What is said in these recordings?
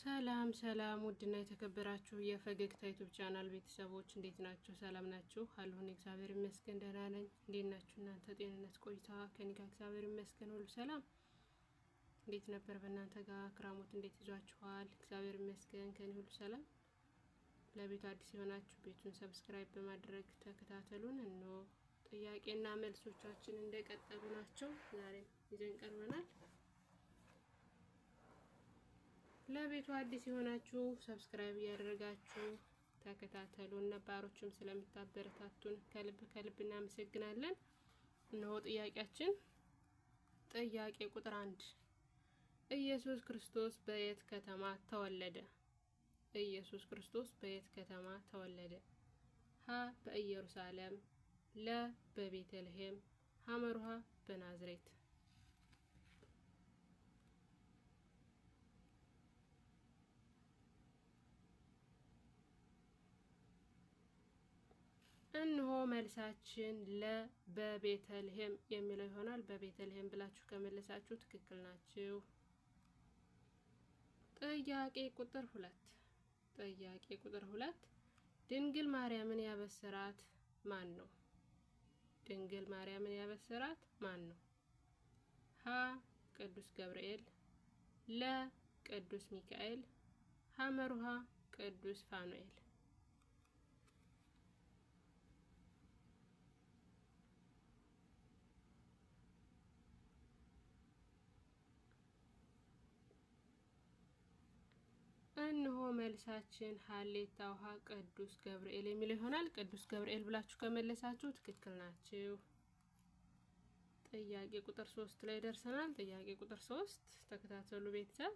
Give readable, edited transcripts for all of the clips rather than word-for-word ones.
ሰላም ሰላም ውድና የተከበራችሁ የፈገግታ YouTube channel ቤተሰቦች እንዴት ናችሁ? ሰላም ናችሁ? አለሁን እግዚአብሔር ይመስገን ደህና ነኝ። እንዴት ናችሁ እናንተ? ጤንነት ቆይታ ከኔ ጋር እግዚአብሔር ይመስገን ሁሉ ሰላም። እንዴት ነበር በእናንተ ጋር ክራሞት እንዴት ይዟችኋል? እግዚአብሔር ይመስገን ከኔ ሁሉ ሰላም። ለቤቱ አዲስ የሆናችሁ ቤቱን subscribe በማድረግ ተከታተሉን። እነሆ ጥያቄና መልሶቻችን እንደቀጠሉ ናቸው። ዛሬም ይዘን ቀርበናል። ለቤቱ አዲስ የሆናችሁ subscribe እያደረጋችሁ ተከታተሉን። ነባሮችም ስለምታበረታቱን ከልብ ከልብ እናመሰግናለን። እነሆ ጥያቄያችን ጥያቄ ቁጥር 1 ኢየሱስ ክርስቶስ በየት ከተማ ተወለደ? ኢየሱስ ክርስቶስ በየት ከተማ ተወለደ? ሀ በኢየሩሳሌም፣ ለ በቤተልሔም፣ ሐመሩሃ በናዝሬት። እነሆ መልሳችን ለ በቤተልሔም የሚለው ይሆናል። በቤተልሔም ብላችሁ ከመለሳችሁ ትክክል ናችሁ። ጥያቄ ቁጥር 2 ጥያቄ ቁጥር 2 ድንግል ማርያምን ያበሰራት ማን ነው? ድንግል ማርያምን ያበሰራት ማን ነው? ሀ ቅዱስ ገብርኤል፣ ለ ቅዱስ ሚካኤል፣ ሐመሩሃ ቅዱስ ፋኑኤል። እነሆ መልሳችን ሀሌታ ውሃ ቅዱስ ገብርኤል የሚለው ይሆናል። ቅዱስ ገብርኤል ብላችሁ ከመለሳችሁ ትክክል ናችሁ። ጥያቄ ቁጥር 3 ላይ ደርሰናል። ጥያቄ ቁጥር 3 ተከታተሉ ቤተሰብ።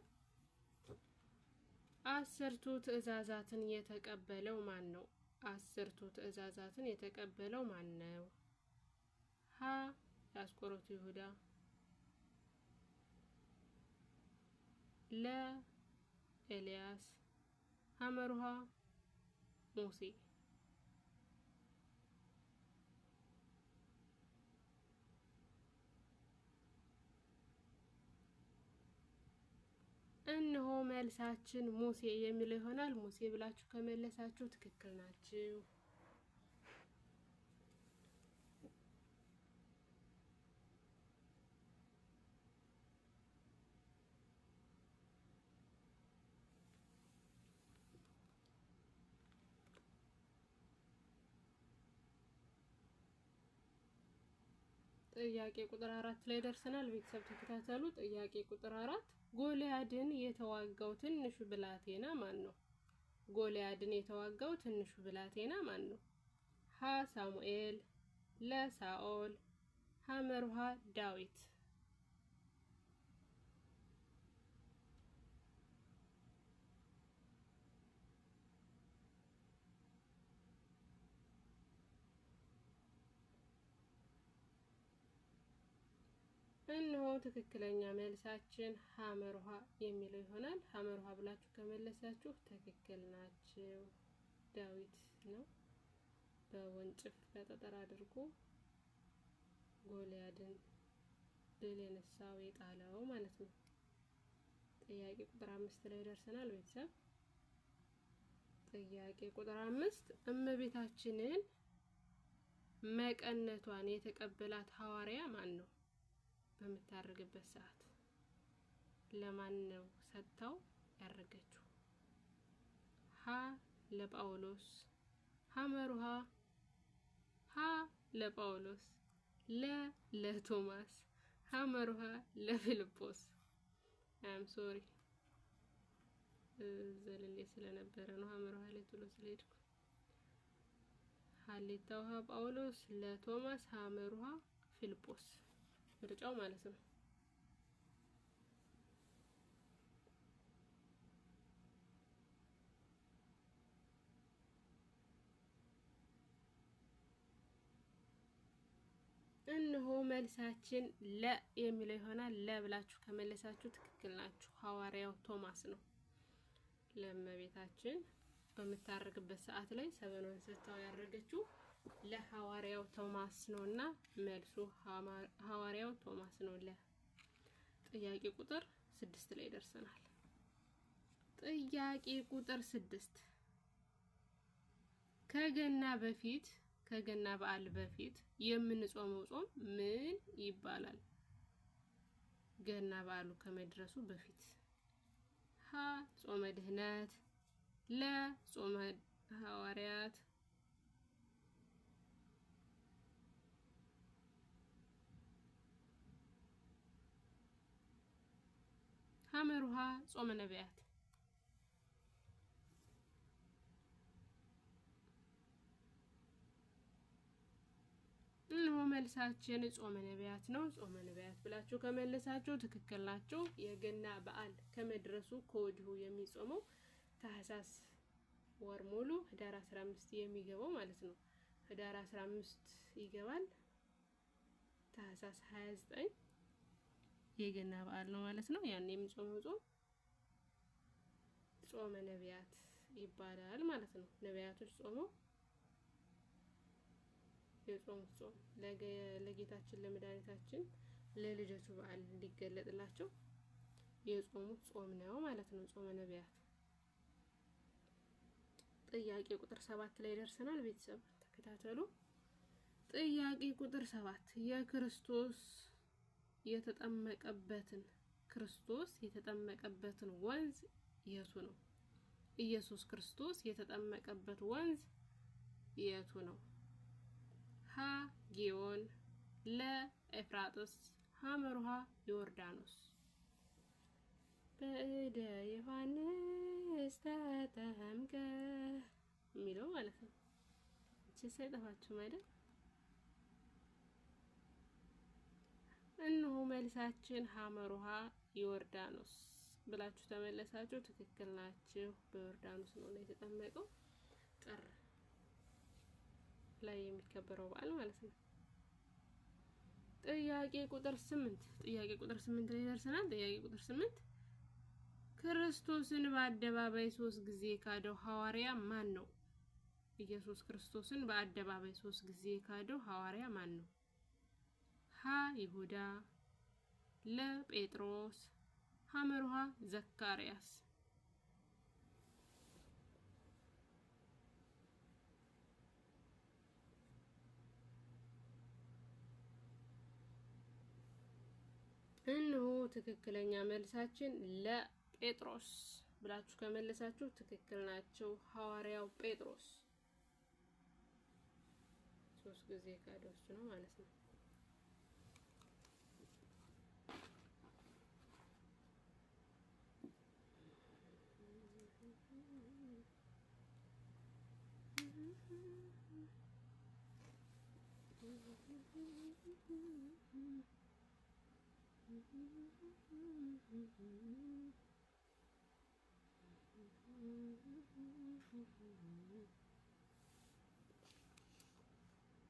አስርቱ ትእዛዛትን የተቀበለው ማን ነው? አስርቱ ትእዛዛትን የተቀበለው ማን ነው? ሀ የአስቆሮቱ ይሁዳ፣ ለ ኤልያስ፣ ሐመሩሃ ሙሴ። እነሆ መልሳችን ሙሴ የሚለው ይሆናል። ሙሴ ብላችሁ ከመለሳችሁ ትክክል ናችሁ። ጥያቄ ቁጥር 4 ላይ ደርሰናል። ቤተሰብ ተከታተሉ። ጥያቄ ቁጥር 4 ጎልያድን የተዋጋው ትንሹ ብላቴና ማን ነው? ጎልያድን የተዋጋው ትንሹ ብላቴና ማን ነው? ሀ ሳሙኤል፣ ለ ሳኦል፣ ሐመሩሃ ዳዊት። እነሆ ትክክለኛ መልሳችን ሐመሩሃ የሚለው ይሆናል። ሐመሩሃ ብላችሁ ከመለሳችሁ ትክክል ናችሁ። ዳዊት ነው። በወንጭፍ በጠጠር አድርጎ ጎልያድን ድል የነሳው የጣለው ማለት ነው። ጥያቄ ቁጥር 5 ላይ ደርሰናል ቤተሰብ። ጥያቄ ቁጥር 5 እመቤታችንን መቀነቷን የተቀበላት ሐዋርያ ማን ነው? በምታርግበት ሰዓት ለማን ነው ሰጥተው ያረገችው? ሀ ለጳውሎስ፣ ሐመሩሃ ሀ ለጳውሎስ፣ ለ ለቶማስ፣ ሐመሩሃ ለፊልጶስ። I'm sorry ዘልሌ ስለነበረ ነው ሐመሩሃ ላይ ቶሎ ስለሄድኩ። ሀሌታ ውሃ ጳውሎስ፣ ለቶማስ፣ ሐመሩሃ ፊልጶስ ምርጫው ማለት ነው። እነሆ መልሳችን ለ የሚለው ይሆናል። ለ ብላችሁ ከመለሳችሁ ትክክል ናችሁ። ሐዋርያው ቶማስ ነው። ለእመቤታችን በምታርግበት ሰዓት ላይ ሰበኗን ሰጥታው ያረገችው ለሐዋርያው ቶማስ ነውና መልሱ ሐዋርያው ቶማስ ነው። ለ ጥያቄ ቁጥር 6 ላይ ደርሰናል። ጥያቄ ቁጥር 6 ከገና በፊት ከገና በዓል በፊት የምንጾመው ጾም ምን ይባላል? ገና በዓሉ ከመድረሱ በፊት ሀ ጾመ ድህነት፣ ለ ጾመ ሐዋርያት፣ ሐመሩሃ ጾመ ነቢያት። እነሆ መልሳችን ጾመ ነቢያት ነው። ጾመ ነቢያት ብላችሁ ከመለሳችሁ ትክክል ናችሁ። የገና በዓል ከመድረሱ ከወዲሁ የሚጾመው ታህሳስ ወር ሙሉ ህዳር 15 የሚገባው ማለት ነው። ህዳር 15 ይገባል። ታህሳስ 29 የገና በዓል ነው ማለት ነው። ያን የሚጾመው ጾም ጾመ ነቢያት ይባላል ማለት ነው። ነቢያቶች ጾመው የጾሙት ጾም ለጌታችን ለመድኃኒታችን ለልደቱ በዓል እንዲገለጥላቸው የጾሙት ጾም ነው ማለት ነው። ጾመ ነቢያት። ጥያቄ ቁጥር 7 ላይ ደርሰናል። ቤተሰብ ተከታተሉ። ጥያቄ ቁጥር 7 የክርስቶስ የተጠመቀበትን ክርስቶስ የተጠመቀበትን ወንዝ የቱ ነው? ኢየሱስ ክርስቶስ የተጠመቀበት ወንዝ የቱ ነው? ሀ ጊዮን፣ ለ ኤፍራጥስ፣ ሐመሩሃ ዮርዳኖስ። በእደ ዮሐንስ ተጠምቀ የሚለው ማለት ነው። እቺ ሳይጠፋችሁ አይደል? እነሆ መልሳችን ሐመሩሃ ዮርዳኖስ ብላችሁ ተመለሳችሁ። ትክክል ናችሁ። በዮርዳኖስ ነው የተጠመቀው፣ ጥር ላይ የሚከበረው በዓል ማለት ነው። ጥያቄ ቁጥር 8 ጥያቄ ቁጥር 8 ላይ ደርሰናል። ጥያቄ ቁጥር 8 ክርስቶስን በአደባባይ 3 ጊዜ የካደው ሐዋርያ ማን ነው? ኢየሱስ ክርስቶስን በአደባባይ 3 ጊዜ የካደው ሐዋርያ ማን ነው? ሀ ይሁዳ፣ ለ ጴጥሮስ፣ ሐመሩሃ ዘካርያስ። እነሆ ትክክለኛ መልሳችን ለጴጥሮስ ብላችሁ ከመለሳችሁ ትክክል ናቸው። ሐዋርያው ጴጥሮስ 3 ጊዜ ካደው እሱ ነው ማለት ነው።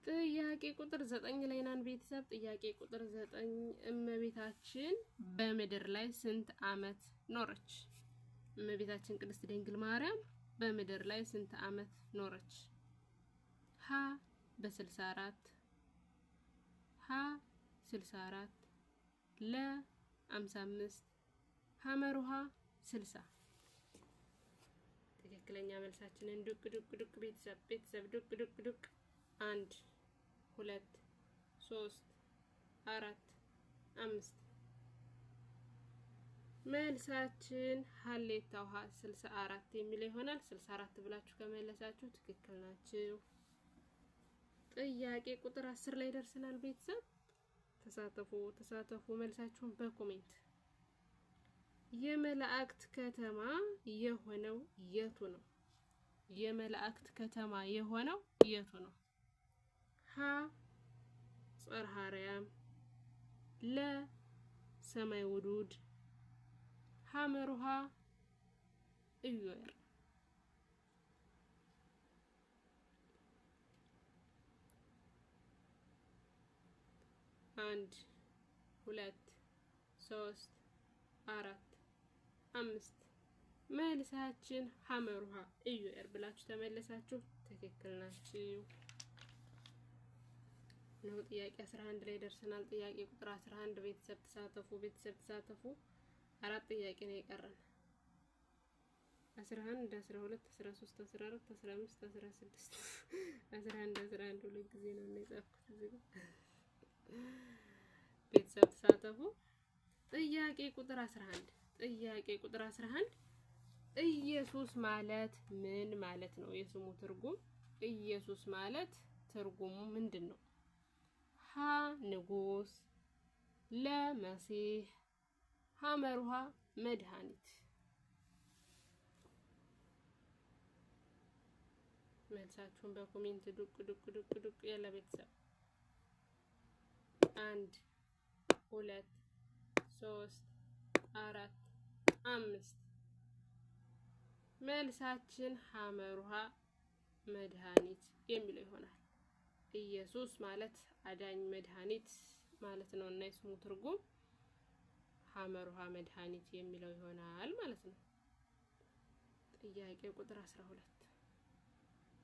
ጥያቄ ቁጥር 9 ላይ ናን ቤተሰብ። ጥያቄ ቁጥር 9 እመቤታችን በምድር ላይ ስንት ዓመት ኖረች? እመቤታችን ቅድስት ድንግል ማርያም በምድር ላይ ስንት ዓመት ኖረች? ሀ በ64፣ ሀ 64፣ ለ 55፣ ሐመሩሃ 60። ትክክለኛ መልሳችንን ዱቅ ዱቅ ዱቅ ቤተሰብ ቤተሰብ ዱቅ ዱቅ ዱቅ 1 2 3 4 5። መልሳችን ሀሌታ ውሃ 64 የሚለው ይሆናል። 64 ብላችሁ ከመለሳችሁ ትክክል ናችሁ። ጥያቄ ቁጥር 10 ላይ ደርሰናል። ቤተሰብ ተሳተፉ ተሳተፉ፣ መልሳችሁን በ comment። የመላእክት ከተማ የሆነው የቱ ነው? የመላእክት ከተማ የሆነው የቱ ነው? ሀ ጽርሐ አርያም፣ ለ ሰማይ ውዱድ፣ ሐመሩሃ ኢዮር። አንድ 2 3 4 5። መልሳችን ሐመሩሃ ኢዮር ብላችሁ ተመለሳችሁ ትክክል ናችሁ። ነው ጥያቄ 11 ላይ ደርሰናል። ጥያቄ ቁጥር 11 ቤተሰብ ተሳተፉ፣ ቤተሰብ ተሳተፉ። 4 ጥያቄ ነው የቀረን። 11፣ 12፣ 13፣ 14፣ 15፣ 16፣ 11፣ 11 ሁለት ጊዜ ነው እና የጻፍኩት እዚህ ጋር። ቤተሰብ ተሳተፉ። ጥያቄ ቁጥር 11፣ ጥያቄ ቁጥር 11፣ ኢየሱስ ማለት ምን ማለት ነው? የስሙ ትርጉም፣ ኢየሱስ ማለት ትርጉሙ ምንድን ነው? ሀ ንጉስ፣ ለ መሲህ፣ ሐመርሃ መድኃኒት። መልሳችሁን በኮሜንት ዱቅ ዱቅ ዱቅ ዱቅ ያለ ቤተሰብ። 1፣ 2፣ 3፣ 4፣ 5። መልሳችን ሐመርሃ መድኃኒት የሚለው ይሆናል። ኢየሱስ ማለት አዳኝ መድኃኒት ማለት ነው እና የስሙ ትርጉም ሐመርሃ መድኃኒት የሚለው ይሆናል ማለት ነው። ጥያቄ ቁጥር 12፣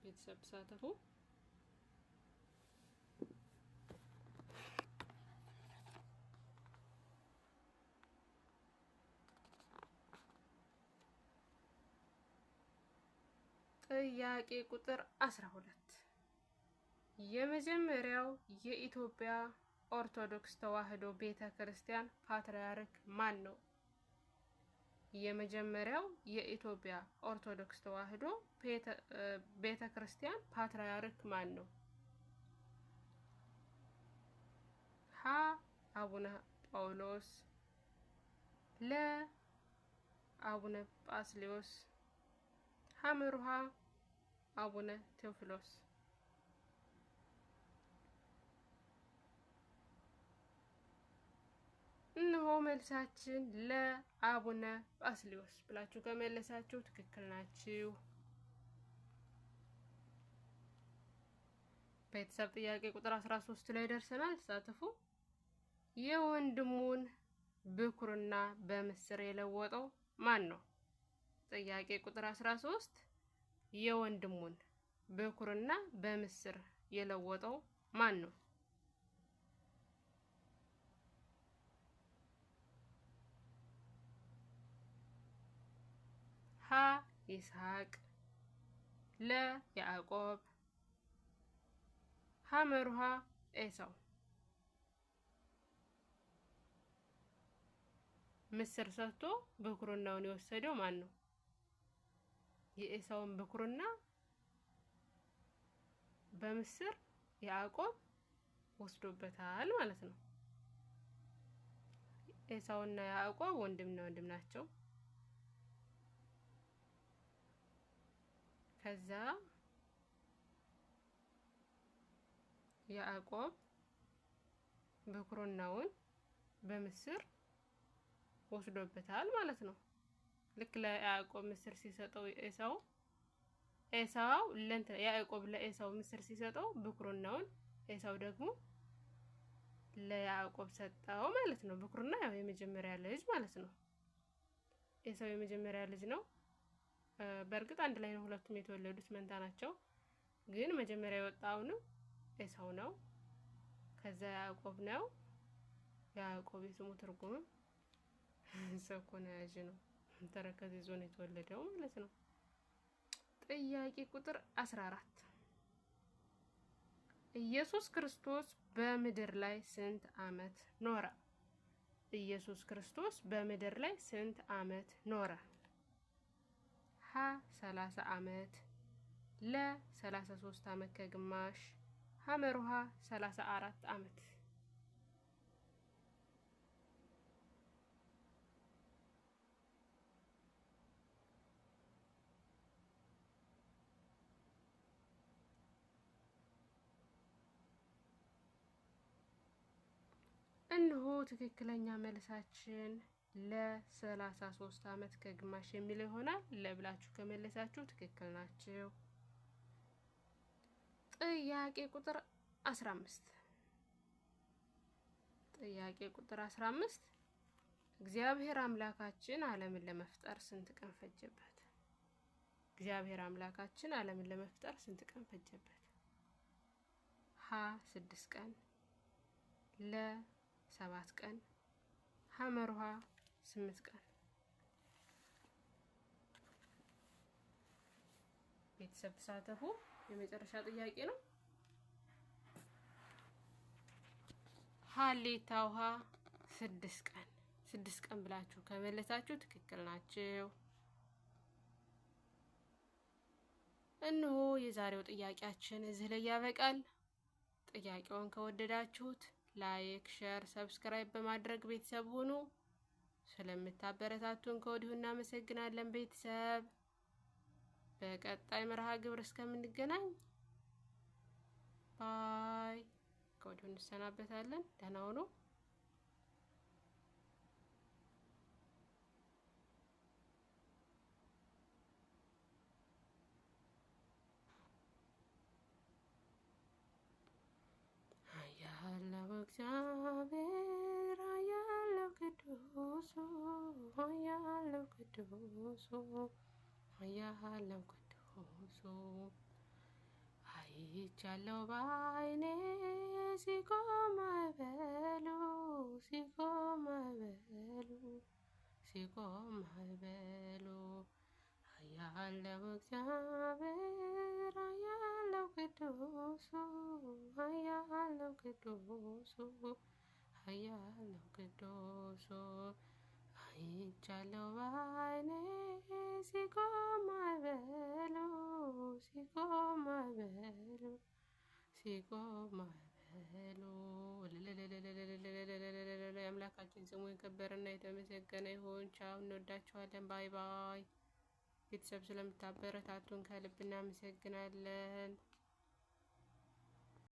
ቤተሰብ ተሳተፉ። ጥያቄ ቁጥር 12፣ የመጀመሪያው የኢትዮጵያ ኦርቶዶክስ ተዋሕዶ ቤተ ክርስቲያን ፓትርያርክ ማን ነው? የመጀመሪያው የኢትዮጵያ ኦርቶዶክስ ተዋሕዶ ቤተ ክርስቲያን ፓትርያርክ ማን ነው? ሀ አቡነ ጳውሎስ፣ ለ አቡነ ጳስሊዮስ፣ ሐመሩሃ አቡነ ቴዎፍሎስ። እነሆ መልሳችን ለአቡነ ጳስሊዮስ ብላችሁ ከመለሳችሁ ትክክል ናችሁ። ቤተሰብ ጥያቄ ቁጥር 13 ላይ ደርሰናል። ተሳተፉ። የወንድሙን ብኩርና በምስር የለወጠው ማን ነው? ጥያቄ ቁጥር 13፣ የወንድሙን ብኩርና በምስር የለወጠው ማን ነው? ሀ ይስሐቅ፣ ለ ያዕቆብ፣ ሐመሩሃ ኤሳው። ምስር ሰጥቶ ብኩርናውን የወሰደው ማን ነው? የኤሳውን ብኩርና በምስር ያዕቆብ ወስዶበታል ማለት ነው። ኤሳውና ያዕቆብ ወንድምና ወንድም ናቸው። ከዛ ያዕቆብ ብኩርናውን በምስር ወስዶበታል ማለት ነው። ልክ ለያዕቆብ ምስር ሲሰጠው ኤሳው፣ ኤሳው ለእንትን ያዕቆብ ለኤሳው ምስር ሲሰጠው ብኩርናውን ኤሳው ደግሞ ለያዕቆብ ሰጠው ማለት ነው። ብኩርና ያው የመጀመሪያ ልጅ ማለት ነው። ኤሳው የመጀመሪያ ልጅ ነው። በእርግጥ አንድ ላይ ነው ሁለቱም የተወለዱት፣ መንታ ናቸው። ግን መጀመሪያ የወጣውንም ኤሳው ነው። ከዛ ያዕቆብ ነው። ያዕቆብ የስሙ ትርጉምም ሰኮና ያዥ ነው። ተረከዝ ይዞ ነው የተወለደው ማለት ነው። ጥያቄ ቁጥር 14፣ ኢየሱስ ክርስቶስ በምድር ላይ ስንት ዓመት ኖረ? ኢየሱስ ክርስቶስ በምድር ላይ ስንት ዓመት ኖረ? ሀ 30 ዓመት፣ ለ 33 ዓመት ከግማሽ፣ ሐመሩሃ 34 ዓመት። እነሆ ትክክለኛ መልሳችን ለ33 ዓመት ከግማሽ የሚለው ይሆናል። ለብላችሁ ከመለሳችሁ ትክክል ናችሁ። ጥያቄ ቁጥር 15፣ ጥያቄ ቁጥር 15፣ እግዚአብሔር አምላካችን ዓለምን ለመፍጠር ስንት ቀን ፈጀበት? እግዚአብሔር አምላካችን ዓለምን ለመፍጠር ስንት ቀን ፈጀበት? ሀ 6 ቀን፣ ለ 7 ቀን፣ ሐመርሃ 8 ቀን። ቤተሰብ ተሳተፉ። የመጨረሻ ጥያቄ ነው። ሀሌታ ውሃ 6 ቀን፣ 6 ቀን ብላችሁ ከመለሳችሁ ትክክል ናችሁ። እነሆ የዛሬው ጥያቄያችን እዚህ ላይ ያበቃል። ጥያቄውን ከወደዳችሁት like፣ share፣ subscribe በማድረግ ቤተሰብ ሁኑ። ስለምታበረታቱን ከወዲሁ እናመሰግናለን። ቤተሰብ በቀጣይ መርሃ ግብር እስከምንገናኝ bye። ከወዲሁ እንሰናበታለን። ደህና ሁኑ። ኃያል እግዚአብሔር፣ ኃያል ቅዱስ፣ ኃያል ቅዱስ፣ ኃያል ቅዱስ፣ አይቻለሁ ባይኔ ሲቆም ማዕበሉ፣ ሲቆም ማዕበሉ፣ ሲቆም ማዕበሉ። ኃያል እግዚአብሔር፣ ኃያል ቅዱስ፣ ኃያል ቅዱስ፣ ኃያል ቅዱስ፣ አይቻለሁ ባይኔ ሲቆም ማዕበሉ፣ ሲቆም ማዕበሉ፣ ሲቆም ማዕበሉ። የአምላካችን ስሙ የከበረና የተመሰገነ ይሁን። ቻው፣ እንወዳችኋለን። Bye bye። ቤተሰብ ስለምታበረታቱን ከልብ እናመሰግናለን።